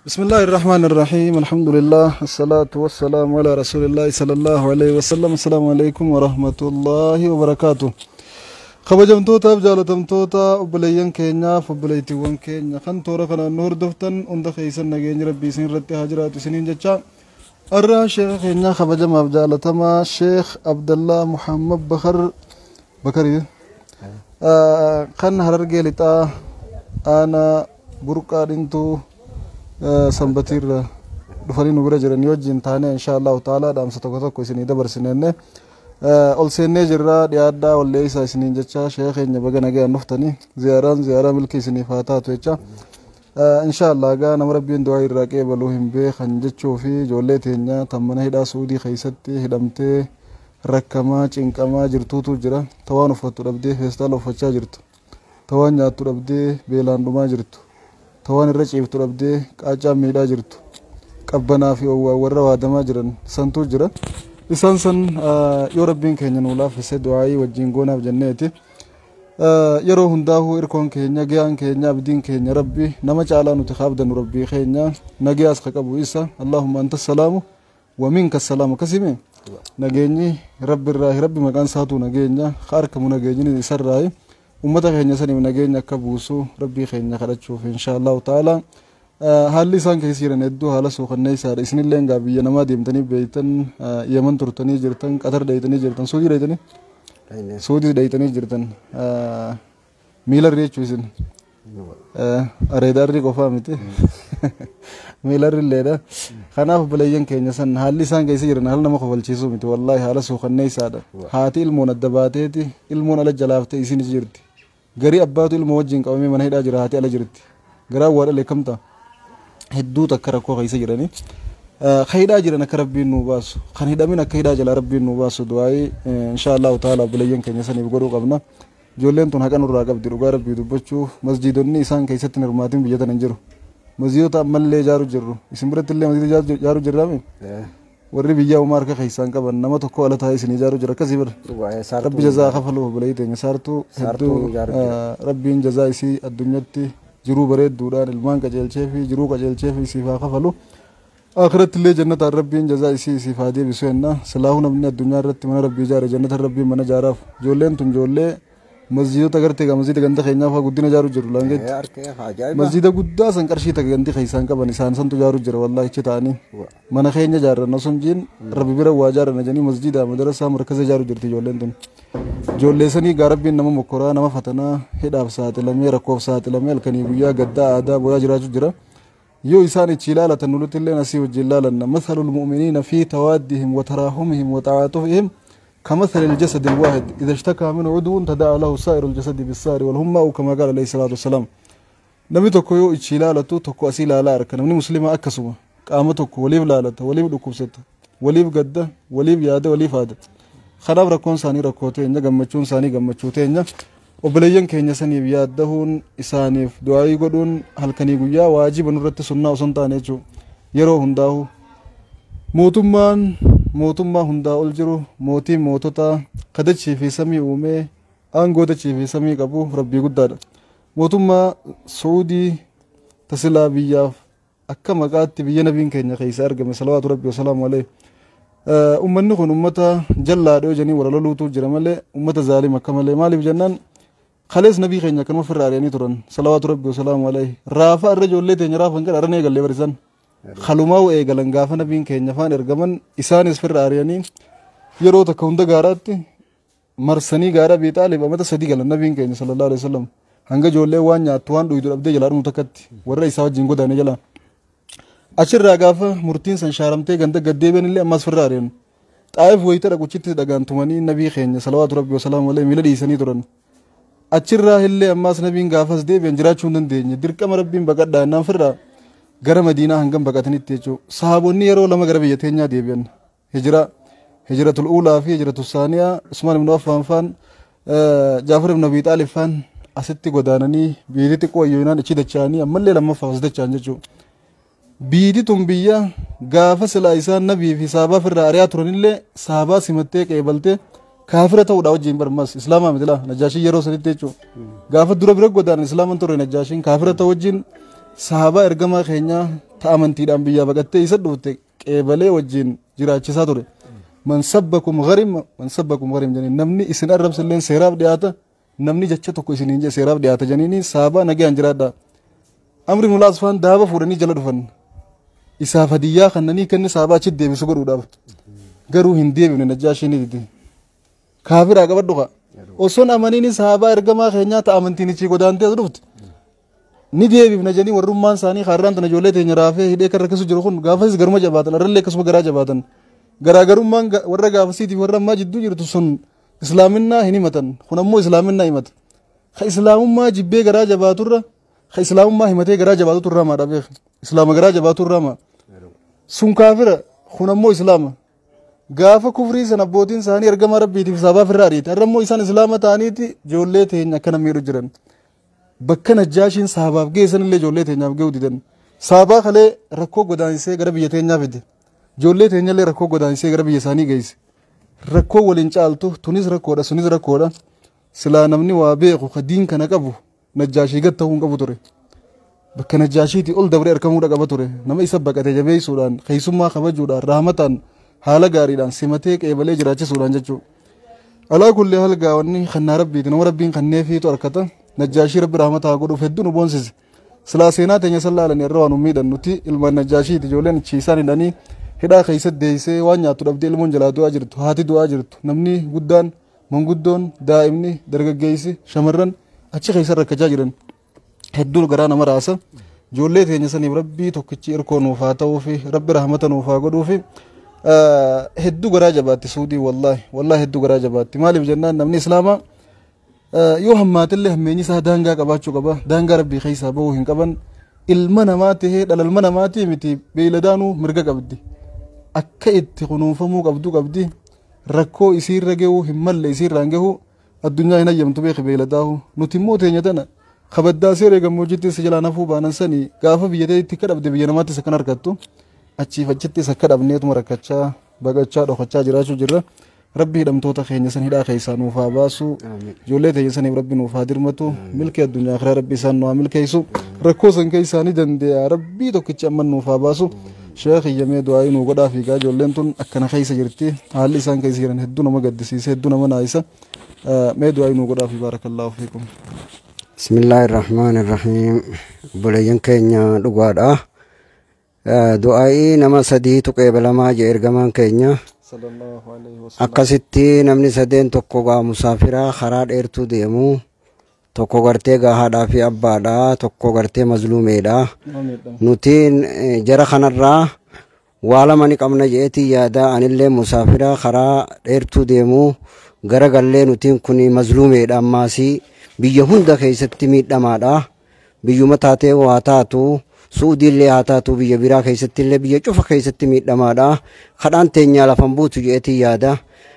بسم الله الرحمن الرحيم الحمد لله الصلاة والسلام على رسول الله صلى الله عليه وسلم السلام عليكم ورحمة الله وبركاته. Kabajamtootaaf jaalatamtoota obboleeyyan keenyaaf obboleettiiwwan keenya kan toora kanaan nu hordoftan hunda keessan, nageenyi Rabbii isin irratti haa jiraatu isiniin jecha. Har'a sheekha keenya kabajamaaf jaalatamaa Sheekh Abdallaa Muhammad Bakar Bakarii kan Harargee Lixaa aanaa Burqaa Dhintuu Sanbatiirra dhufanii nu bira jiranii wajjin taanee insha Allahu ta'ala dhaamsa tokko tokko isinii dabarsinenne ol seennee jirra. Dhiyaadhaa, wallee isaa isiniin jecha. Sheekha keenya, baga nagayaan dhuftanii. Ziyaaraan ziyaaraa milkii isiniif haa taatu jecha. Insha Allah gaa nama Rabbiin du'aa irraa qeebaluu hin beekan jechuu fi ijoollee teenya tan mana hidhaa Suudii keessatti hidhamtee rakkamaa cinqamaa jirtuutu jira. Tawaan uffattu dhabdee feestaala uffachaa jirtu, tawaan nyaattu dhabdee beelaan dhumaa jirtu, tawaan irra ciiftu dhabdee qaacaan miidhaa jirtu, qabbanaa fi owwaa warra waadamaa jiran santuu jira. Isaan san yoo Rabbiin keenya nuu laaffise du'aayii wajjin goonaaf jenneeti. Yeroo hundaafuu irkoon keenya, gayaan keenya, abdiin keenya Rabbi. Nama caalaa nuti kaabdannu Rabbii keenya. Nagayaas ka qabu isa. اللهم أنت السلام ومنك السلام. Akkasime nageenyi Rabbi irraa, Rabbi maqaan isaatu nageenya ka argamu nageenyi isarraa. Ummata keenya saniif nageenya akka buusu Rabbii keenya kadhachuuf insha Allahu ta'ala. Haalli isaan keessa jiran hedduu haala suukanneessaadha. Isinillee gaa biyya namaa deemtanii beeytan, Yaman turtanii jirtan, Qatar dheeytanii jirtan, Suudii dheeytanii, Suudii dheeytanii jirtan. Miilarri jechuu isin areedaarri qofaa miti, miilarri illeedha. Kanaaf obboleeyyan keenya san haalli isaan keessa jiran haala nama kofalchiisuu miti, wallaahi haala suukanneessaadha. Haati ilmoon adda baateeti ilmoon ala jalaaftee isin jirti. Garii abbaatu ilmoo wajjin qabamee mana hidhaa jira, haati ala jirti. Garaan waa dhale kamta hedduu takka rakkoo keessa jiranii. Ka hidhaa jiran akka Rabbiin nuu baasu, kan hidhamin akka hidhaa jala Rabbiin nuu baasu du'aayii insha Allahu ta'ala obboleeyyan keenya saniif godhuu qabna. Ijoolleen tun haqa nurraa qabdi. Dhugaa Rabbii dubbachuuf masjiidonni isaan keessatti hin hirmaatin biyya tana hin jiru. Masjiidota ammallee ijaaru jirru. Isin biratti illee masjiida ijaaru jirraami? Warri biyyaa uumaa harka keessaan qaban nama tokko ala taa'ee isin ijaaru jira akkasii bira. Rabbi jazaa kafaluuf obboleeyyi teenya saartuu hedduu Rabbiin jazaa isii addunyatti jiruu bareedduudhaan ilmaan qajeelchee fi jiruu qajeelchee fi siif haa kafalu. Akhiratti illee jannataan Rabbiin jazaa isii siif haa deebisu jenna. Silaahuu namni addunyaa irratti mana Rabbii ijaare jannata Rabbiin mana ijaaraaf. Ijoolleen tun ijoollee masjiidota gartee egaa masjiida ganda keenyaa fa'aa guddina ijaaru jiru laangeetti. Masjiida guddaa san qarshii takka ganti keessaan qaban isaan santu ijaaru jira, wallaahi achi ta'anii. Mana keenya ijaarranna osoo hin jiin Rabbi bira waa ijaarranna jedhanii masjiida, madarasaa, markaza ijaaru jirti ijoolleen tun. Ijoollee sanii gaa Rabbiin nama mokkoraa, nama fatanaa hidhaaf saaxilamee, rakkoof saaxilamee, halkanii guyyaa gaddaa aadaa booyaa jiraachuu jira. Yoo isaan ichi ilaalatan nuti illee asii wajjin ilaalanna. مثل المؤمنين في توادهم وتراحمهم وتعاطفهم كمثل الجسد الواحد، إذا اشتكى منه عضو تداعى له سائر الجسد بالسهر والحمى، أو كما قال عليه الصلاة والسلام. Namni tokko yoo ichi ilaalatu tokko asii ilaalaa arka. Namni musliima akkasuma qaama tokko waliif laalata, waliif dhukkubsata, waliif gadda, waliif yaada, waliif haada. Kanaaf rakkoon isaanii rakkoo teenya, gammachuun isaanii gammachuu teenya. Obboleeyyan keenya saniif yaaddahuun, isaaniif du'aayii godhuun halkanii guyyaa waajiba nurratti, sunnaa osoo hin taane jechuudha. Yeroo hundaahu mootummaan mootummaa hundaa ol jiru, mootiin mootota, kadachii fi samii uumee aangoo dachii fi samii qabu Rabbii guddaadha. Mootummaa Suudii tasilaa biyyaaf akka maqaatti biyya nabiin keenya keessa argame salawaatu Rabbii wasalaamu alayhi. Uummanni kun uummata jallaadha yoo jedhanii wal loluutu jira malee uummata zaalim akka malee. Maaliif jennaan, kalees nabii keenya akkanuma ofirraa ari'anii turan salawaatu Rabbii wasalaamu alayhi. Raafa irra ijoollee teenya raafan kan arran eegallee barisan. Kalumaa eegalan gaafa nabiin keenya faan ergaman isaanis firra ari'anii yeroo takka hunda gaaraatti marsanii gaara Abii Xaalib amata 3 galan nabiin keenya sallallahu alaihi wasallam, hanga ijoollee waan nyaattu waan dhuydu dhabdee jalaa dhumu takkatti warra isaa wajjin godaane jalaa. Achirraa gaafa murtiin san shaaramtee ganda gaddeebi'an illee ammas firra ari'an. Xaa'if wayita dhaquchitti dhagaan tumanii nabii keenya salawaatu Rabbi wasalaamu alayhi miila dhiisanii turan. Achirraa illee ammas nabiin gaafas deebi'an jiraachuu hin dandeenye. Dirqama Rabbiin baqadhaa jennaan firraa gara Madiinaa hangam baqatanitti jechuudha. Sahaabonni yeroo lama gara biyya teenyaa deebi'an. Hijira hijratul uulaa fi hijratul saaniyaa, Usmaan ibn Affaan faan, Jaafar ibn Abi Xaalib faan asitti godaananii biyyi xiqqoo wayyoonaan achi dacha'anii ammallee lammaffaaf as dacha'an jechuudha. Biyyi tun biyya gaafa silaa isaan nabii fi sahabaa firraa ari'aa turanillee sahabaa simattee qeebaltee kaafira ta'uudha wajjin barmas islaamaa miti laa Najaashiin yeroo sanitti jechuudha. Gaafa dura bira godaanan islaaman turre. Najaashiin kaafira ta'u wajjin sahabaa ergamaa keenyaa Ta amantiidhaan biyyaa baqattee isa dhufte qeebalee wajjin jiraachisaa ture. Man sabbakum gharim, man sabbakum gharim jedhanii, namni isin arrabsilleen seeraaf dhiyaata, namni jecha tokko isiniin jedhe seeraaf dhiyaata jedhanii saabaa nagayaan jiraadha. Amri mulaas faan daaba fuudhanii jala dhufan. Isaaf hadiyyaa kannanii kenni saabaa achitti deebisu godhuudhaaf. Garuu hin deebifne, Najjaashiin dide. Kaafiraa qabadhu kaa. Osoon amaniin saabaa ergamaa keenyaa ta'a amantiin ichi godaantee as dhufte. Ni deebifna jedhanii warrummaan isaanii kaarraan tana ijoollee teenya raafee hidhee kan rakkisu jiru kun gaafas garuma jabaatan, arrallee akkasuma garaa jabaatan. Garaagarummaan warra gaafasiitiif warra ammaa jidduu jirtu sun islaaminaa hin himatan, kun ammoo islaaminaa himata. Ka islaamummaa jibbee garaa jabaaturra ka islaamummaa himatee garaa jabaatutu irraa maadha beek. Islaama garaa jabaatu irraa maa. Sun kaafira, kun ammoo islaama. Gaafa kufrii sana abbootiin isaanii ergamaa rabbiitiif saabaaf irraa ariite. Har'a immoo isaan islaama ta'aniiti ijoollee teenya akkana miidhu jiran. Bakka Najjaashiin saabaaf geessan illee ijoollee teenyaaf ga'uu didan. Saabaa kalee rakkoo godaansee gara biyya teenyaa fide. Ijoollee teenyallee rakkoo godaansee gara biyya isaanii geesse. Rakkoo waliin caaltu tunis rakkoodha, sunis rakkoodha. Silaa namni waa beeku ka diin kana qabu Najjaashii gad ta'uu hin qabu ture. Bakka Najjaashiitii ol dabree argamuudha qaba ture. Nama isa baqate jabeessuudhaan, keessummaa kabajuudhaan, rahmataan, haala gaariidhaan simatee qeebalee jiraachisuudhaan jechuudha. Alaa kulli haal gaawwanni kannaa rabbiiti, nama rabbiin kanneefiitu harkata. Najjaashii rabbi rahmataa godhuuf hedduu nu boonsise. Silaa seenaa teenya san laalanii irra waan nu miidhan, nuti ilmaan Najjaashiiti. Ijoolleen isaan hidhanii hidhaa keessatti deessee waan nyaattu dhabdee ilmoon jalaa du'aa jirtu, haati du'aa jirtu, namni guddaan, manguddoon, daa'imni, dargaggeessi, shamarran achi keessa rakkachaa jiran hedduu garaa nama raasa. Ijoollee teenya saniif rabbii tokkichi irkoo nuuf haa ta'uu fi rabbi rahmata nuuf haa godhuu fi hedduu garaa jabaatti Suudii, wallaahi wallaahi hedduu garaa jabaatti. Maaliif jennaan, namni islaamaa yoo hammaatillee hammeenyi isaa daangaa qabaachuu qaba. Daangaa rabbii keessaa bahuu hin qaban. Ilma namaa tahee dhala ilma namaatii miti, beeyladaanuu mirga qabdi. Akka itti kunuunfamuu qabdu qabdi. Rakkoo isiirra gahuu hin malle isiirraan gahuu addunyaa hin hayyamtu, beeki beeyladaahu. Nuti immoo teenya tana kabaddaa seeree gammoojjitti si jalaa nafuu baanan sanii gaafa biyya teetti akka dhabde biyya namaattis akkan argattu achiif achittis akka dhabneetuma rakkachaa, baqachaa, dhokachaa jiraachuu jirra. Rabbi hidhamtoota keenya san hidhaa keessaa nuuf haa baasu. Ijoollee teenya saniif rabbi nuuf haa dirmatu. Milkii addunyaa akiraa rabbi isaan nu haa milkeessu. Rakkoo san keessaa ni dandeenya. Rabbii tokkichi amma nuuf haa baasu. Sheekh iyyamee du'aayii nuu godhaa fiigaa, ijoolleen tun akkana keessa jirti. Haalli isaan keessa jiran hedduu nama gaddisiise, hedduu nama naayisa. Mee du'aayii nuu godhaa fi baarakallaahu fiikum. Bismillaahi Rahmaani Rahiim. Obboleeyyan keenya, dhugaadha. Du'aayii nama sadiitu qeebalamaa jee ergamaan keenya. Sallallahu alayhi wasallam. Akkasitti namni sadeen tokko gaa musaafiraa karaa dheertuu deemu, tokko gartee gaa haadhaa fi abbaadha, tokko gartee mazluumeedha. Nama miidhama. Nuti jara kanarraa waa lama ni qabna jeetii yaada. Anillee musaafiraa karaa dheertuu deemu gara gallee, nutiin kun mazluumeedha, ammaasii biyya hunda keessatti miidhamaadha. Biyyuma taatee waa taatu, Suudiillee haa taatu, biyya biraa keessattillee, biyya cufa keessatti miidhamaadha. Kadhaan teenyaa lafan buutu jeetii yaada.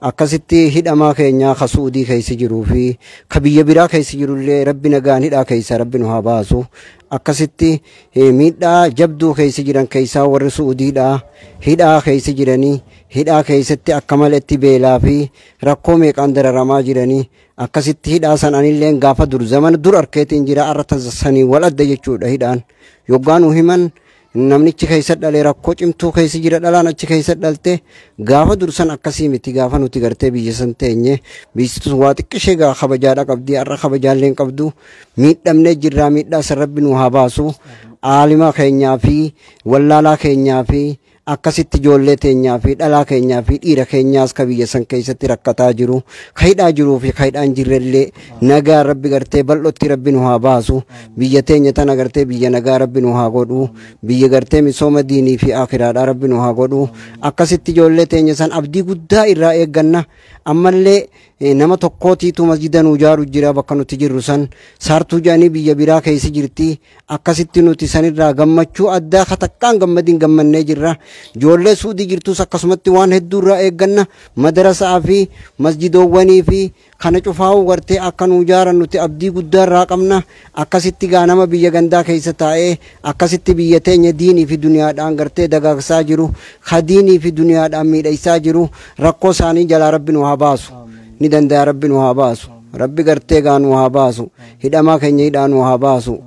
Akkasitti hidhamaa keenyaa ka Suudii keessa jiruu fi ka biyya biraa keessa jirullee rabbi nagaan hidhaa keessa rabbi nu haa baasu. Akkasitti miidhaa jabduu keessa jiran keessaa warri Suudiidha hidhaa keessa jiranii, hidhaa keessatti akka maletti beelaa fi rakkoo meeqaan dararamaa jiranii. Akkasitti hidhaa san anilleen gaafa dur zamana dur arkeetiin jira, arra sanii wal adda jechuudha. Hidhaan yoggaa nu himan namnichi keessa dhalee rakkoo cimtuu keessa jira, dhalaan achi keessa dhalte gaafa dur san akkasii miti. Gaafa nuti gartee biyya san teenye biyyi sun waa xiqqishee gaa kabajaadha qabdi, har'a kabajaallee hin qabdu. Miidhamnee jirraa, miidhaa san rabbi nu haa baasu. Aalima keenyaa fi wallaalaa keenyaa fi akkasitti ijoollee teenyaa fi dhalaa keenyaa fi dhiira keenyaas ka biyya san keessatti rakkataa jiru, ka hidhaa jiruu fi ka hidhaan jirrellee nagaa rabbi gartee bal'otti rabbi nu haa baasu. Biyya teenya tana gartee biyya nagaa rabbi nu haa godhu, biyya gartee misooma diinii fi akiraadhaa rabbi nu haa godhu. Akkasitti ijoollee teenya san abdii guddaa irraa eegganna. Ammallee nama tokkootiitu masjida nu ijaaru jira bakka nuti jirru san, saartuu jedhanii biyya biraa keessa jirti. Akkasitti nuti sanirraa gammachuu addaa katakkaan gammadiin gammannee jirra. Ijoollee Suudii jirtus akkasumatti waan hedduu irraa eegganna. Madarasaa fi masjidoowwanii fi kana cufaa'uu gartee akka nu ijaaran nuti abdii guddaa irraa qabna. Akkasitti gaa nama biyya gandaa keessa taa'ee akkasitti biyya teenya diinii fi duniyaadhaan gartee dagaagsaa jiru, ka diinii fi duniyaadhaan miidhagsaa jiru, rakkoo isaanii jalaa rabbi nu haa baasu. Ni danda'a, rabbi nu haa baasu. Rabbi gartee gaa nu haa baasu. Hidhamaa keenya hidhaa nu haa baasu.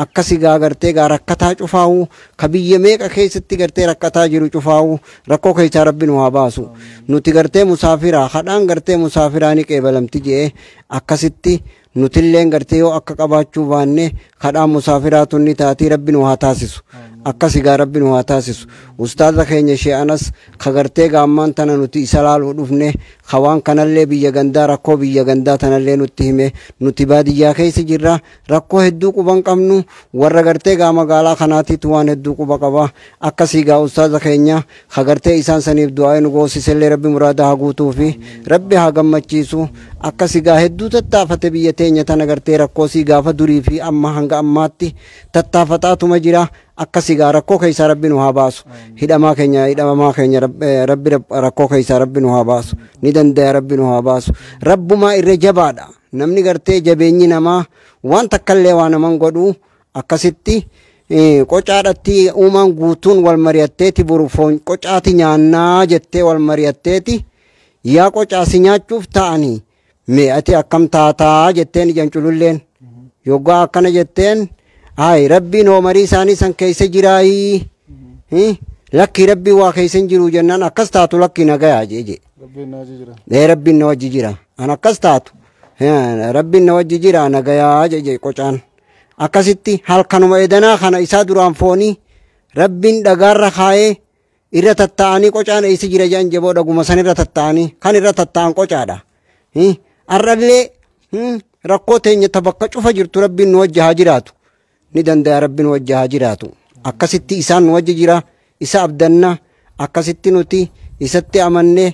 Akkasi gaa gartee gaa rakkataa cufaa'u ka biyya meeqa keessatti gartee rakkataa jiru cufaa'u rakkoo keessaa rabbi nu haa baasu. Nuti gartee musaafiraa kadhaan gartee musaafiraa ni qeebalamti jee akkasitti nutilleen gartee yoo akka qabaachuu baanne kadhaan musaafiraa tunni taatii rabbi nu haa taasisu. Akkasi gaa rabbi nu haa taasisu. Ustaaza keenya ishee anas ka gartee gaammaan tana nuti isa laaluu dhufne ka waan kanallee biyya gandaa rakkoo biyya gandaa tanallee nutti hime. Nuti baadiyyaa keessa jirra, rakkoo hedduu quban qabnu, warra gartee gaa magaalaa kanaatiitu waan hedduu quba qaba. Akkasii gaa ustaaza keenya ka gartee isaan saniif du'aa nu goosisellee rabbi muraada haa guutuu fi rabbi haa gammachiisu. Akkasii gaa hedduu tattaafate biyya teenya tana gartee rakkoo sii gaafa durii fi amma hanga ammaatti tattaafataatuma jira. Akkasii gaa rakkoo keessaa rabbi nu haa baasu. Hidhamaa keenya hidhamamaa keenya rabbi rakkoo keessaa rabbi nu haa baasu. Ni danda'a, rabbi nu haa baasu. Rabbumaa irra jabaadha. Namni gartee jabeenyi namaa waan takkallee waa naman godhu. Akkasitti qocaadhatti uumaan guutuun wal mari'atteeti boru foon qocaati nyaannaa jettee wal mari'atteeti yaa qocaasi nyaachuuf ta'anii mee ati akkam taataa jetteen ijaan cululleen yoggaa akkana jetteen hayi rabbiin hoo marii isaanii san keessa jiraayii lakkii rabbii waa keessa hin jiru jennaan akkas taatu lakkii nagayaa jee jee. Rabbiin na wajji jira. Ee rabbiin na wajji jira. An akkas taatu rabbiin na wajji jira nagayaa jee jee qocaan. Akkasitti halkanuma edanaa kana isaa duraan foonii rabbiin dhagaarra kaayee irra tatta'anii qocaan eessa jira jedhan jeboo dhaguma san irra tatta'anii kan irra tatta'an qocaadha. Har'allee rakkoo teenya ta bakka cufa jirtu rabbiin nu wajji haa jiraatu. Ni danda'a, rabbiin nu wajji haa jiraatu. Akkasitti isaan nu wajji jira, isa abdanna, akkasitti nuti isatti amanne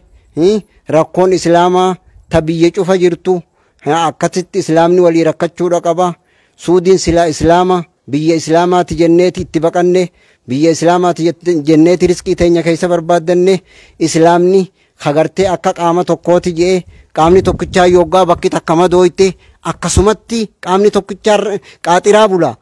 rakkoon islaamaa ta biyya cufa jirtu akkasitti islaamni walii rakkachuudha qaba. Suudiin silaa islaama biyya islaamaati jenneeti itti baqanne, biyya islaamaati jenneeti riskii teenya keessa barbaaddanne, islaamni kagartee akka qaama tokkooti jee qaamni tokkichaa yoggaa bakki takka madooyte akkasumatti qaamni tokkichaa qaaxiraa bula.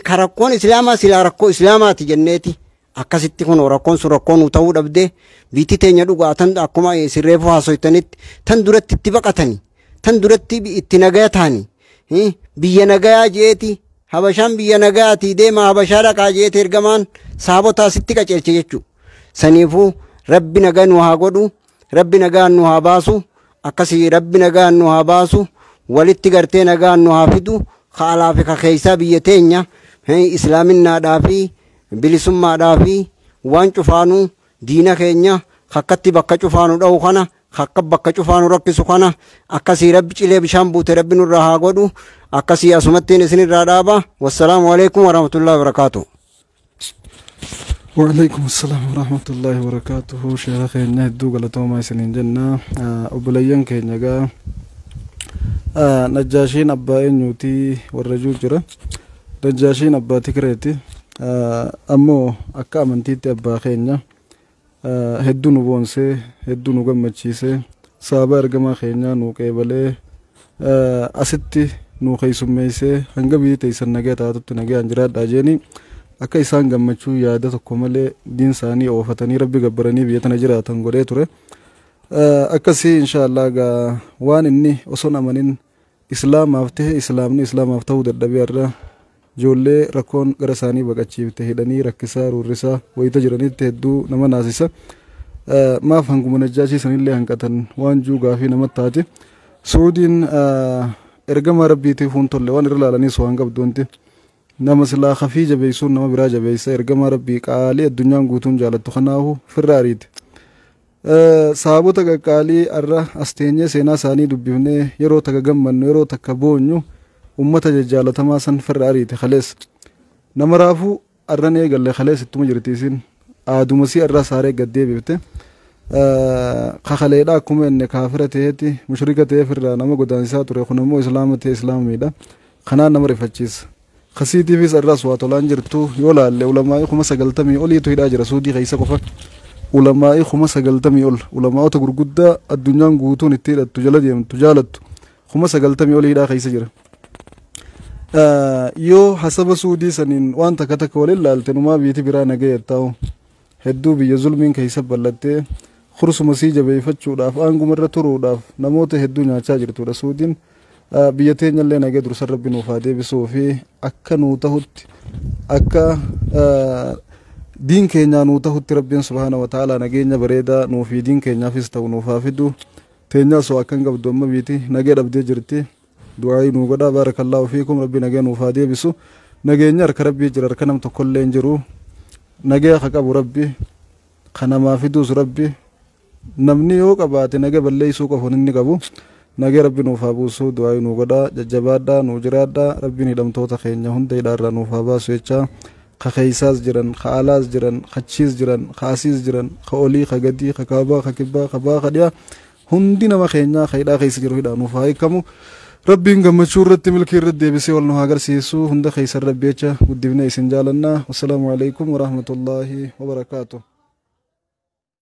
Ka rakkoon islaamaa silaa rakkoo islaamaati jenneeti akkasitti kun rakkoon sun rakkoo nu ta'uu dhabde biitti teenya dhugaa tan akkuma sirreefu haasoytanitti tan duratti itti baqatani tan duratti itti nagaya ta'ani biyya nagayaa jeeti habashaan biyya nagayaatii deema habashaa dhaqaa jeeti ergamaan saabotaa asitti qaceelche jechuu. Saniifuu rabbi nagaa nu haa godhu, rabbi nagaa nu haa baasu, akkasii rabbi nagaa nu haa baasu, walitti gartee nagaa nu haa fidu, ka alaa fi ka keessaa biyya teenya islaaminaadhaa fi bilisummaadhaa fi waan cufaanuu diina keenya kakkatti bakka cufaanu dha'u kana kakka bakka cufaanu rakkisu kana akkasii rabbi cilee bishaan buute rabbi nurraa haa godhu. Akkasii asumattiin isinirraa dhaaba. Wassalaamu alaikum warahmatullahi wabarakaatu. وعليكم السلام ورحمة الله وبركاته. شيخ keenya hedduu galatoomaa isiniin jenna. Obboleeyyan keenya gaa Najjaashiin abbaa eenyuutii warra jiru jira. Najjaashiin abbaa Tikireeti. Ammoo akka amantiitti abbaa keenya hedduu nu boonsee hedduu nu gammachiisee sababa ergamaa keenyaa nu qeebalee asitti nu keessummeessee hanga biyyi teessan nagaa taatutti nagaan jiraadhaa jeeni akka isaan gammachuu yaada tokko malee diin isaanii oofatanii rabbi gabbaranii biyya tana jiraatan godhee ture. Akkasii inshaallah gaa waan inni osoo amanin islaamaaf ta'e islaamni islaamaaf ta'uu dadhabee irra ijoollee rakkoon gara isaanii baqachiifte hidhanii rakkisaa ruurrisaa wayita jiranitti hedduu nama naasisa. Maaf hanguma najjaashii sanillee hanqatan waan juu gaafii namatti taate. Suudiin ergama rabbiitiif hun tolle waan irra laalaniis waan qabdu wanti. Nama silaa khafii jabeessuun nama biraa jabeessa ergama rabbii qaalii addunyaan guutuun jaalattu kanaahu firra ariite. Saabota qaqqaalii arra as teenyee seenaa isaanii dubbifnee yeroo takka gammannu yeroo takka boonyu ummata jajjaalatamaa san firra ariite kalees. Nama raafuu arran eegalle kalees ittuma jirti isin aaduma si arraa saaree gad deebifte. Kakaleedha akkuma inni kaafira ta'eeti mushrika ta'ee firraa nama godaansisaa ture kun immoo islaama ta'e islaama miidha. Kanaan nama rifachiisa. Kasiitiifis arraas waa tolaan jirtu yoo laalle ulamaa'ii 90,000 oliitu hidhaa jira Suudii keessa qofa. Ulamaa'ii 90,000 ol ulamaa'ota gurguddaa addunyaan guutuun itti hidhattu jala deemtu jaalattu 90,000 olii hidhaa keessa jira. Yoo hasaba Suudii saniin waan takka takka waliin laalte numaa biyyatti biraa nagaya taa'u hedduu biyya zulmiin keessa bal'attee kursuma sii jabeeffachuudhaaf aanguma irra turuudhaaf namoota hedduu nyaachaa jirtudha Suudiin. Biyya teenyallee nagee dursa Rabbi nuuf haa deebisuu fi akka nuu tahutti, akka diin keenyaa nuu tahutti, Rabbiin subhaana wa ta'ala nageenya bareedaa nuu fi diin keenyaafis ta'u nuuf haa fidu. Teenyaa soo akkan qabdu amma biiti nagee dhabdee jirti. Du'aayii nuu godhaa. Baarakallaahu fiikum. Rabbi nagee nuuf haa deebisu. Nageenya harka Rabbii jira, harka nam tokkollee hin jiru. Nagee ka qabu Rabbi, ka namaa fiduus Rabbi. Namni yoo qabaate nagee balleessuu qofa inni qabu. Nagee Rabbi nuuf haa buusu. Du'aayii nuu godhaa. Jajjabaadhaa, nuu jiraadhaa. Rabbiin hidhamtoota keenya hunda hidhaarraa nuuf haa baasu jechaa, ka keeysaas jiran, ka alaas jiran, ka achiis jiran, ka asiis jiran, ka olii, ka gadii, ka kaabaa, ka kibbaa, ka baa, ka dhiyaa, hundi nama keenyaa ka hidhaa keessa jiru hidhaa nuuf haa hiikamu. Rabbiin gammachuu irratti, milkii irratti deebisee wal nu haa agarsiisu. Hunda keessan Rabbi jecha guddifnee isin jaalannaa. Wassalaamu alaikum warahmatullaahi wabarakaatu.